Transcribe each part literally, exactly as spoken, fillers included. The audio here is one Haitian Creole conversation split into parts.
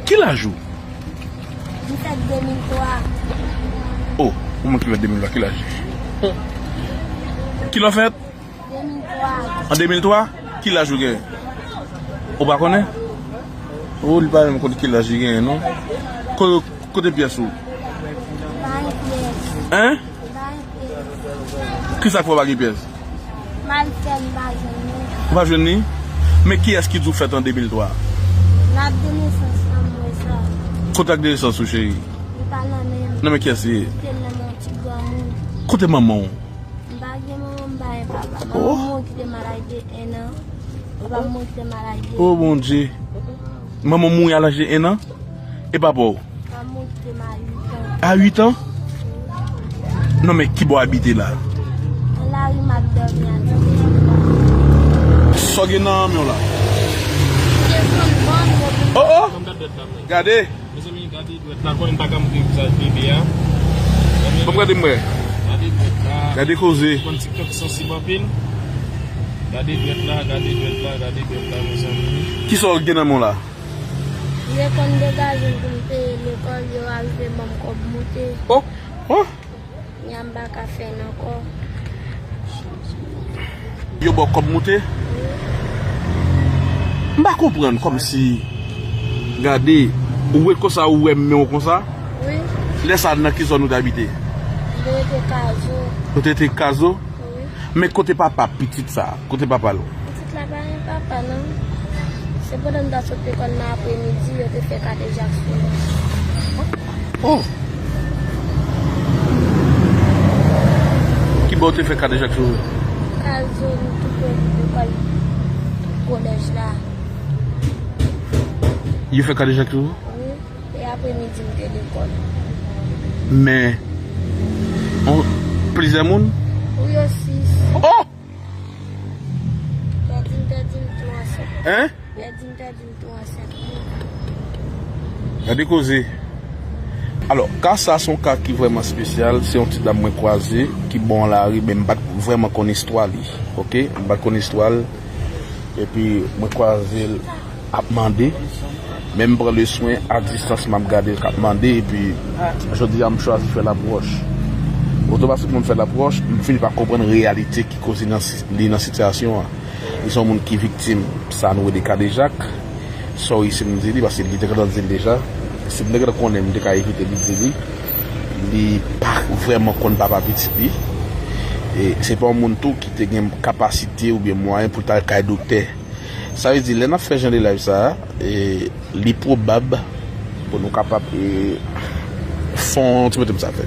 Ki laj ou? M fèt de mil twa. Oh, ou menm ki fèt de mil twa, ki laj? Ki lè w fèt? De mil twa. An de mil twa? Ki laj ou gen? Ou pa konnen? Oh, li pa menm konn ki laj li gen, non. Ko-, kote pyès ou? Pa gen pyès. Hein? Pa gen pyès. Ki sa k fè w pa gen pyès? M al fè, m pa jwenn li. Ou pa jwenn li? Men kiyès ki di w fèt an de mil twa? Lat de nesans lan, m wè sa. Kote ak de nesans ou, cheri? Li pa nan men m. Nan men kiyès li ye? Li te nan men yon ti granmoun. Kote manman w? M pa gen manman, m pa gen papa. Oh. Manman m mouri, kite m a laj de en an. Papa m mouri, kite m a laj de... Oh, Bondye. Manman w mouri a laj de en an? E papa w? Papa m mouri, kite m a uit an. A uit an? Non, men ki bò w abite la? Nan lari m ap dòmi a, tande. Sa w gen nan men w la? Telefòn ban m, mwen. Oh, oh! Gade! Mezanmi, gade dwèt la, kòm m pa ka montre vizaj bebe a. Bon, gade m wè. Gade dwèt la. Gade koze. Konn TikTok sansib anpil. Gade dwèt la, gade dwèt la, gade dwèt la, mezanmi. Kisa w gen nan men w la? M te konn degaje m pou m peye lekòl, yo arive ban m kòb moute. Oh! Oh! Kounya m pa ka fè l ankò. Yo ba w kòb moute? Wi. M pa konprann kòmsi, gade, ou ret konsa, ou wè men w konsa? Wi. Lè sa a, nan ki zòn ou te abite? M te rete Kazo. Ou te rete Kazo? Wi. Men kote papa pitit sa a? Kote papa l? Pitit la pa gen papa, non. Se pandan m t ap sot lekòl nan apremidi, yo te fè kadejak sou mwen. Oh! Ki bò yo te fè kadejak sou ou? Kazo, tou pre lekòl, kolèj la. Yo fè kadejak sou ou? Wi. E apremidi m te lekòl. Men, on, plizyè moun? Wi, yo sis. Oh! Pèdi m, pèdi m tou ansent. Hein? Pèdi m, pèdi m tou ansent. Gade koze. Alò, ka sa se yon ka ki vrèman espesyal. Se yon ti dam mwen kwaze ki bò yon lari, men m pa t vrèman konn istwa li. Oke? M pa t konn istwa l. Epi, mwen kwaze l ap mande, men m pran le swen a distans, m ap gade l k ap mande, epi jodi a m chwazi fè lapwòch. Otomatikman m fè lapwòch, m fini pa konprann reyalite ki koze nan si-, li nan sitiyasyon an. Li se yon moun ki viktim sa nou rele kadejak. Sorry si m di li, paske li te gentan di l deja. Si m te gentan konnen, m te ka evite li di li. Li pa vrèman konn papa pitit li. E se pa yon moun tou ki te gen kapasite oubyen mwayen pou l t al kay doktè. Sa vle di, lè n ap fè jan de live sa a, e, li pwobab pou nou kapab, e, fè yon ti moute m sa fè.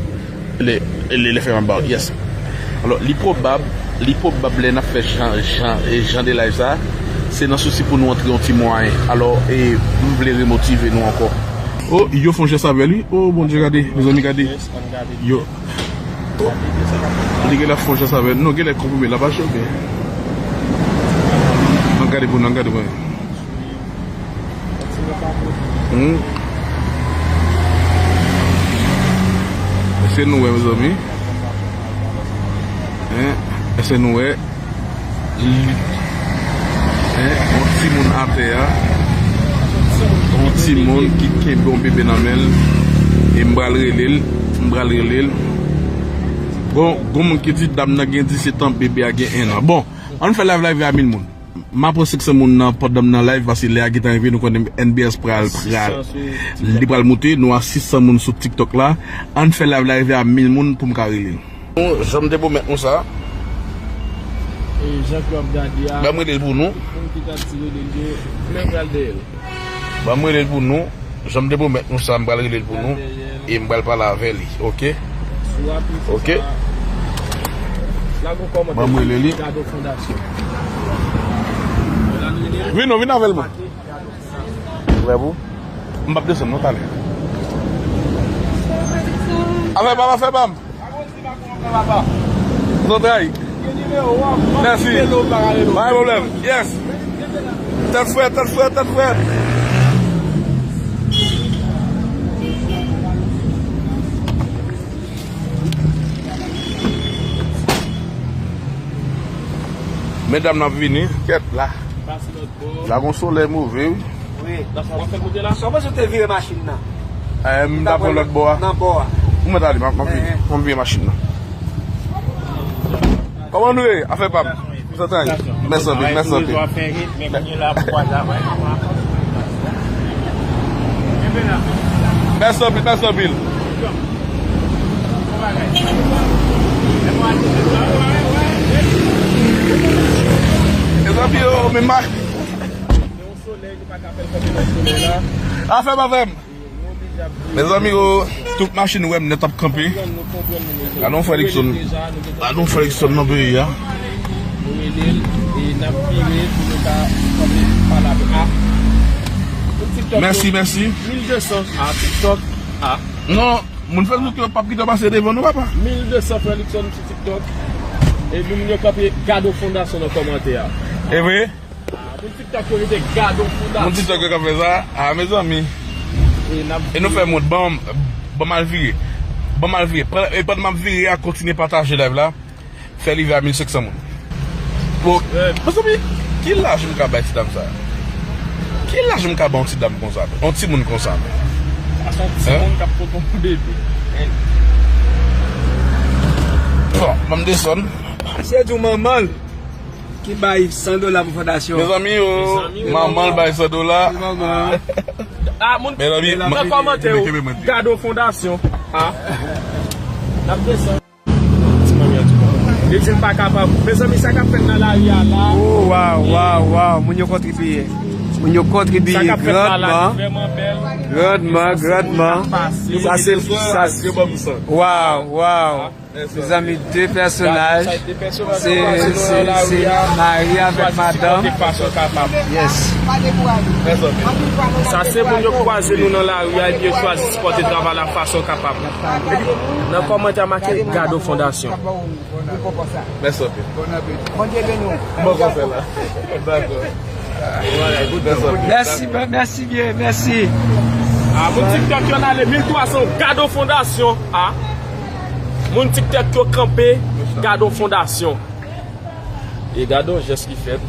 Lè, lè, lè fè m ap ba w, yes. Alò, li pwobab, li pwobab lè n ap fè jan, jan, e, jan de live sa a, se nan sousi pou nou antre yon ti mwayen. Alò, e, m vle remotive nou ankò. Oh, yo fè yon jès avè l, wi. Oh, Bondye, gade, mezanmi, gade. Yo. Li genlè fè yon jès avè l. Non, genlè konprime la pa choke. Ann gade pou nou, ann gade pou nou. Hmm. Èske nou wè, mezanmi? Hein? Èske nou wè? Hein? Yon timoun atè a. Yon timoun ki kenbe yon bebe nan men l. E m pral rele l. M pral rele l. Bon, gon moun ki di dam nan gen disèt an, bebe a gen en an. Bon, ann fè live la rive a mil moun. M ap pran senk san moun nan pandan m nan live, paske lè a gentan rive, nou konnen N B S pral, pral, li pral moute, nou a sis san moun sou TikTok la. Ann fè live la rive a mil moun pou m ka rele l. Nou, jan m te pwomèt nou sa. E jan ke w ap gade a, ban m rele l pou nou. Moun ki t ap tire de l yo, men pral dèyè l. Ban m rele l pou nou. Jan m te pwomèt nou sa, m pral rele l pou nou. E m pral pale avè li, oke? Oke? Ban m rele li. Vin non, vin avè l, mwen. Ou prè pou? M p ap desann non talè. Afè pa m, afè pa m. Zantray. Mèsi. Pa gen pwoblèm. Yes. Tèt frèt, tèt frèt, tèt frèt. Medam nan ap vini, kèt la. La gon solèy move, wi. Wi. W ap fè l monte la? Sa w panse w te vire machin nan? Eh, m ta pran lòt bò a. Nan bò a. Ou mèt ale, m ap, m ap vire. Eh. M ap vire machin nan. Kòman nou ye? Afè pa m. Mèsi anpil, mèsi anpil. Mèsi anpil, mèsi anpil. Mezanmi, yo, men ma- Afè pa fè m. Mezanmi, yo, tout machin wè m nèt ap kanpe. Gade yon frè Luckson. Gade yon frè Luckson nan peyi a. Nou rele l e n ap vire pou nou ka kanpe pale avè l. Ah. Mèsi, mèsi. Mil de san. Ah, TikTok. Ah. Non, moun Facebook yo p ap kite w pase devan nou, papa. Mil de san frè Luckson sou TikTok. E moun yo kanpe Gado Fondasyon nan kòmantè a. E vre? Ah, moun TikTok yo rete Gado Fondasyon. Moun TikTok yo ka fè sa? Ah, mezanmi. E n ap E nou fè moun, ban, ban m al vire. Ban m al vire. Pandan, e pandan m ap vire a, kontinye pataje live la. Fè li rive a mil senk san moun. Bon, mezanmi, ki laj m ka bay ti dam sa? Ki laj m ka bay yon ti dam konsa? Yon timoun konsa? Sa se yon timoun k ap pote yon bebe. Bon, ban m desann. Se di w manman l ki bay san dola pou fondasyon. Mezanmi, yo, manman l bay san dola. Manman. Ah, moun nan kòmantè yo, Gado Fondasyon. Ah. N ap desann. Li di l pa kapab. Mezanmi, sa k ap fèt nan lari a la. Oh, waw, waw, waw. Moun yo kontribiye. Moun yo kontribiye grandman. Grandman, grandman. Sa se, sa se, waw, waw. Mezanmi, de pèsonaj. Se, se, se mari avèk madanm. Yes. Sa se moun yo kwaze nou nan lari a, epi yo chwazi sipòte travay la fason kapab. Nan kòmantè a make Gado Fondasyon. Mèsi anpil. Bondye beni w. Mwen konfè la. Dakò. Mèsi, mèsi byen, mèsi. Ah, moun TikTok yo n ale mil twa san Gado Fondasyon. Ah. Moun TikTok yo kanpe Gado Fondasyon. E gade yon jès ki fèt.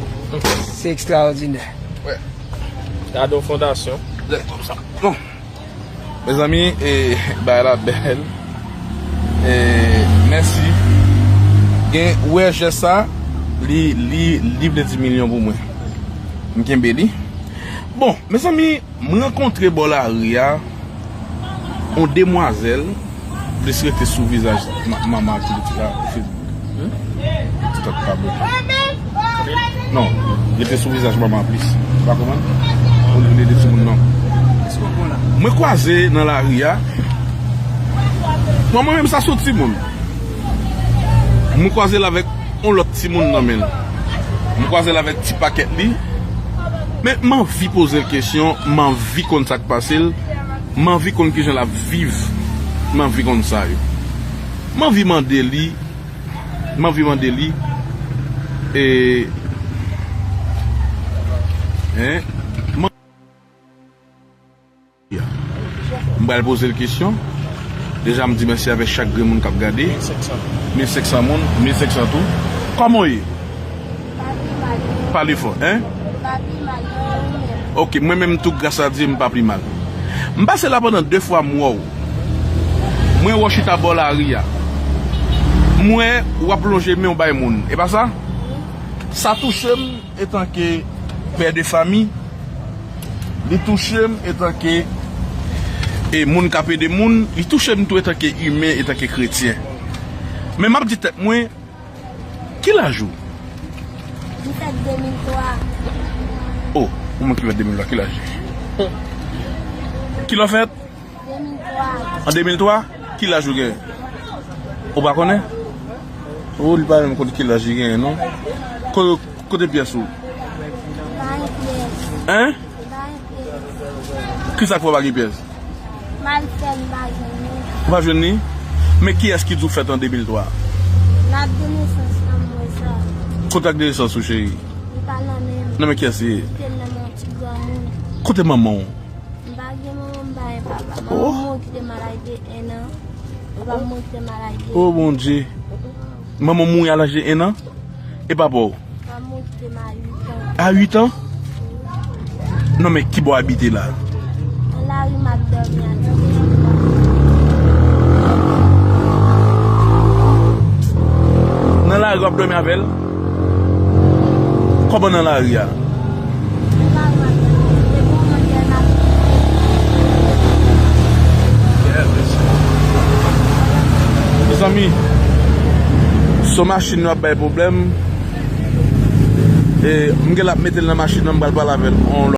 Se ekstraòdinè. Gado Fondasyon. Bon. Mezanmi, e, bagay la bèl. E, mèsi. Gen, ou wè jès sa, li, li, li vle di milyon pou mwen. M kenbe li. Bon, mezanmi, m rankontre bò lari a, yon demwazèl, plis rete sou vizaj ma-, manman ak pitit la, Facebook. Hmm? TikTok pa bloke. Non, rete sou vizaj manman plis. Ou pa konprann? Ou vle de timoun non. Mwen kwaze nan lari a. Bon, mwen menm sa se yon timoun. Mwen kwaze l avèk yon lòt timoun nan men l. Mwen kwaze l avèk ti pakèt li. Men m anvi poze l kesyon, m anvi konn sa k pase l. M anvi konn kijan l ap viv. M anvi konn sa yo. M anvi mande li, m anvi mande li, e, en, m pral poze l kesyon. Deja, m di mèsi avèk chak grenn moun k ap gade. Mil senk san moun, mil senk san tou. Kòman w ye? Pale fò, en? Ok, mwen menm tou, gras a Dye, m pa pi mal. M pase la pandan de fwa, m wè w. Mwen wè w chita bò lari a. M wè w ap lonje men w bay moun. E pa sa? Sa touche m etanke pè de fanmi. Li touche m etanke, e, moun k ap ede moun. Li touche m tou etanke imen, etanke kretyen. Men m ap di tèt mwen, ki laj ou? M fèt de mil twa. Oh, ou menm ki fèt de mil twa, ki laj ou? Ki lè w fèt? De mil twa. An de mil twa? Ki laj ou genyen? Ou pa konnen? Oh, li pa menm konn ki laj li genyen, non. Ko-, kote pyès ou? Pa gen pyès. Hein? Pa gen pyès. Kisa k fè w pa gen pyès? M al fè, m pa jwenn li. Ou pa jwenn li? Men kiyès ki di w fèt an de mil twa? N ap de nesans la, m wè sa. Kote ak de nesans ou, cheri? Li pa nan men m. Nan men kiyès li ye? Li te nan men yon ti granmoun. Kote manman w? M pa gen manman, m pa gen papa. Manman m mouri, kite m a laj de en an. Papa m mouri, kite m a laj de... Oh, Bondye. Manman w mouri a laj de en an? E papa w? Papa m mouri, kite m a uit an. A uit an? Non, men ki bò w abite la? Nan lari m ap dòmi a. Nan lari w ap dòmi avè l? Kòman nan lari a? Nan lari m ap dòmi. Se bon manje m ap. Mezanmi, son machin yo ap bay pwoblèm. E m gen l ap mete l nan machin nan, m pral pale avè l.